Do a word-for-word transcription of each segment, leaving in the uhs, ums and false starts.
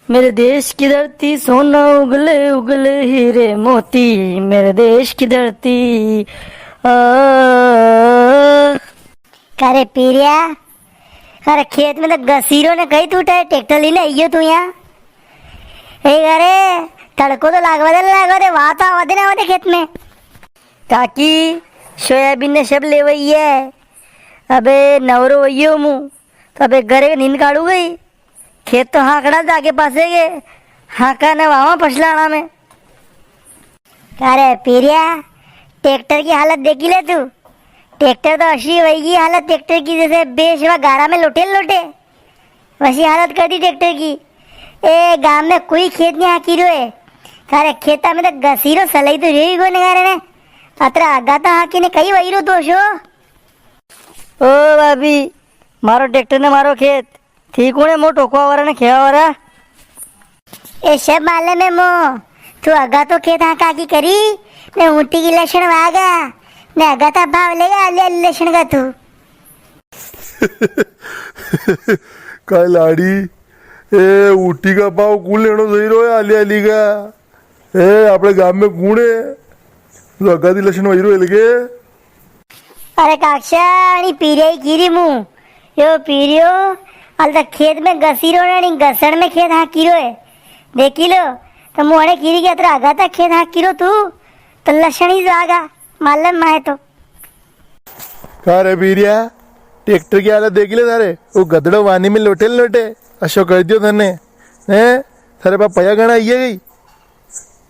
मेरे देश की धरती सोना उगले उगले हीरे मोती, मेरे देश की धरती। आ। का रे पीरिया, अरे खेत में तो घसीरो ने कई तू ट्रैक्टर लेने आइयो तू यहाँ। ए अरे, तड़को तो लागवा दे, लागवा दे, वाता आवा दे ना आवा दे खेत में। काकी, सोयाबीन ने सब लेवई है। अबे नवरो वइयो मु, तो अबे घरे नींद काढ़ू गई। खेत तो हाकड़ा जाके पासे के, हाका ने वावा पछलाना में। अरे पीरिया, ट्रैक्टर की हालत देखी ले तू। ट्रैक्टर तो अशी वई गी हालत ट्रैक्टर की, जैसे बेशवा गारा में लोटे लोटे। वैसी हालत कर दी ट्रैक्टर की। ए, गांव में कोई खेत नी हाकी रो है। थारे खेता में तो घसीरो सलाई तो रही कोने गारे ने। अतरा आगा तो हाकी ने कई वई रो तो शो। ओ भाभी, मारो ट्रैक्टर ने मारो खेत। ठीक होने मो टोकवा वाला ने खेवा वाला। ए, सब मालूम है मो। तू आगा तो खेत हाका की करी, ने ऊटी की लसण वागा, ने आगा ता भाव लेगा आली आली लसण का तू। काय लाड़ी, ए, ऊटी का भाव कुण लेणो सही रो है, आली आली का? ए, आपणे गाम में कुण है? तो आगा ती लसण वई रो है लगे। अरे काक्षा, अणी पीरिया ही कीरी मु। यो पीरियो, हाल तक खेत में घसीरो ने, अणी घसण में खेत हाकीरो है। देखी लो, तो मु अणे कीरी के अतरा आगा तक खेत हाकीरो तू, तो लसण ही जागा, मालूम माहे तो। का रे पीरिया, ट्रैक्टर की हालत देखी ले थारे, वो गदड़ो वानी में लोटे न लोटे, अशो कर दियो थने, हैं? थारे पा पया घणा आइया गई।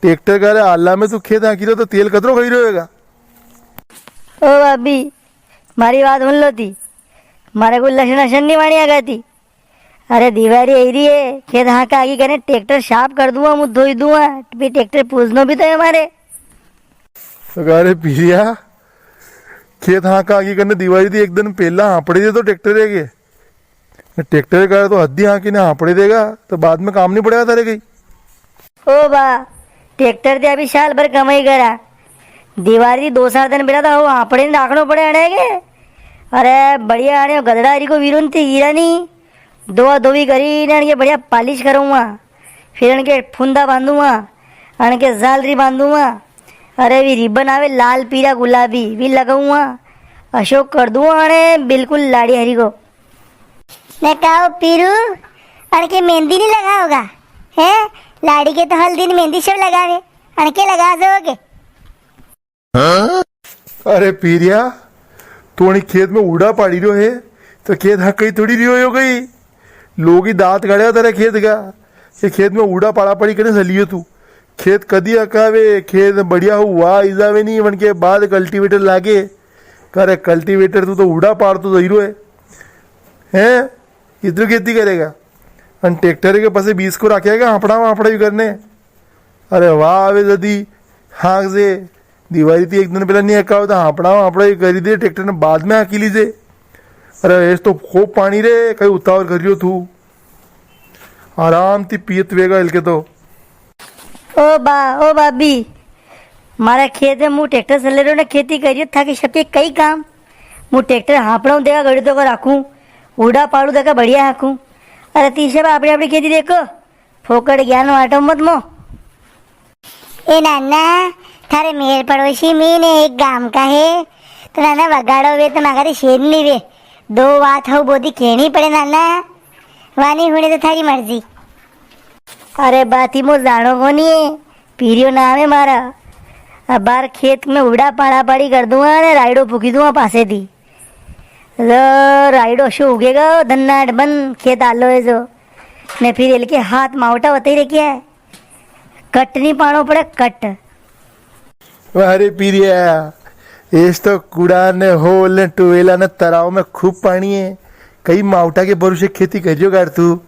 ट्रैक्टर का रे आला में तू खेत हाकीरो तो तेल कतरो खाई रहेगा। ओ भाभी, मारी बात सुन लो ती। मारे कोई लसण असन नी वाणी आगा ती। अरे दिवारी आई री है, खेत हाका आगी कने ट्रैक्टर साफ कर दूंगा, मु धोई दूंगा, भी ट्रैक्टर पूजनो भी तो है मारे। तो का रे पीरिया, खेत हाका आगी कने दिवारी थी एक दिन पहला हापड़े दे तो ट्रैक्टर है के? ट्रैक्टर का तो हद्दी हाकी ने हापड़े देगा, तो बाद में काम नी पड़ेगा थारे कई। ओ बा, ट्रैक्टर ते अभी साल भर कमाई करा, दिवारी दो चार दिन बेरा तो हापड़े ने राखणो पड़े अणे के। अरे बढ़िया अणे गदड़ा हरी को वीरुन थी गिरा नी, धोवा धोवी करी ने अणके बढ़िया पालिश करूँगा, फिर अणके फुंदा बांधूंगा, अणके झालरी बांधूंगा। अरे वी रिबन आवे लाल पीला गुलाबी, वी लगाऊंगा। अशोक कर दूंगा अणे बिल्कुल लाड़ी हरी को। ने कहो पीरू, अणके मेहंदी नी लगाओगा? हैं? लाड़ी के तो हल्दी ने मेहंदी सब लगावे, अणके लगा दोगे? अरे पीरिया, तू अणी खेत में उड़ा पाड़ी रियो है, तो खेत हाकई थोड़ी रियो हो गई। लोग ही दांत काढ़ेगा तेरे खेत का, ये खेत में उड़ा पाड़ा पाड़ी करने चलियो तू। खेत कदी हकावे, खेत बढ़िया हो, वाह, ई जावे नी, वणके बाद कल्टीवेटर लागे। का रे कल्टीवेटर, तू तो उड़ा पाड़तो जई रो है। हैं? इतनी खेती करेगा? अन ट्रैक्टर के पासे बीस को रखेगा, हापड़ा, हापड़ा भी करने। अरे वाह, आवे जदी हांक जे, दिवारी थी एक दिन पहला नी हकावे तो हापड़ा, हापड़ा ही करी दे, ट्रैक्टर ने बाद में हाकी लीजे। अरे, एस तो खूब पाणी रे, कई उतावल कर रियो तू। आराम थी पियत वेगा इलके तो। ओ बा, ओ भाभी, मारा खेत में मु ट्रैक्टर चले रहो ना, खेती करियो, थाके सबके कई काम। मु ट्रैक्टर हापड़ा देगा, गड़ी तो को राखूं, उड़ा पाड़ू देगा, बढ़िया हाकूं। अरे, ती सब आपणी, आपणी खेती देखो, फोकट ज्ञान वाटो मत मो। ए नाना, थारे मेर पड़ोसी में ने एक गांव का है, तो नाना वगाड़ो वे तो मगर शेर नी वे। दो बात हो बोदी कहनी पड़े नाना, वानी हुणे तो थारी मर्जी। अरे बाती मो जाणो कोनी है, पीरियो नाम है मारा। अबार खेत में उड़ा पाड़ा पाड़ी कर दूंगा ने रायड़ो फूकी दूंगा पासे दी। लो, रायड़ो शो उगेगा, धन्नाट बन खेत आलो है जो। ने फिर इलके हाथ मावटा होते ही रखे है। कट नी पाणो पड़े, कट। वाह रे पीरिया, एस तो कुड़ा ने होल ने टुवेला ने तराव में खूब पाणी है। कई मावटा के भरोसे खेती करियो गार तू।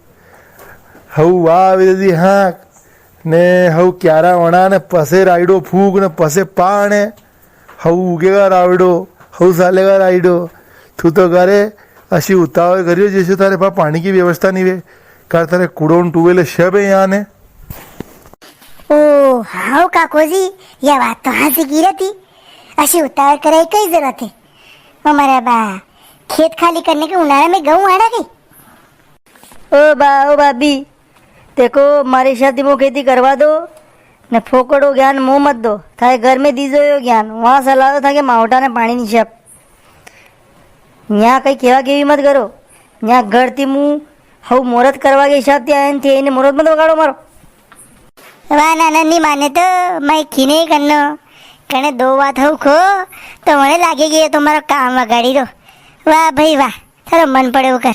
हऊ वाह वे दी हाँक, ने हऊ क्यारा वणा ने पसे रायड़ो फूक ने पसे पाणे। हऊ उगेगा रावड़ो, हऊ सालेगा रायड़ो। तू तो करे अशी उतावल करियो जैसे थारे पा पाणी की व्यवस्था नी वे। कर थारे कुड़ोन टुवेले शब है यहाँ ने। ओ, हाउ काकोजी, या बात तो हांसी की रहती। अशी उतावल करे कई जरूरत है? ओ मारा बा, खेत खाली करने के उनारा में गऊं आड़ा गई। ओ बा, ओ भाभी, देखो, मारे हिसाब थी मो खेती करवा दो, ने फोकड़ो ज्ञान मो मत दो। थारे घर में दीजो यो ज्ञान, वां सलाह दो थाके मावटा ने पाणी नी छप। न्या कई केवा केवी मत करो। न्या घर थी मु हऊ मोरत करवा के हिसाब थी आया ने थे इने मोरत मत वगाड़ो मारो। वाह नाना, नी माने तो मैं किने करनो। कने दो बात हऊ को, तो मने लागे कि ये तो मारो काम वगाड़ी रो। वाह भाई वाह, थारो मन पड़े वो कर।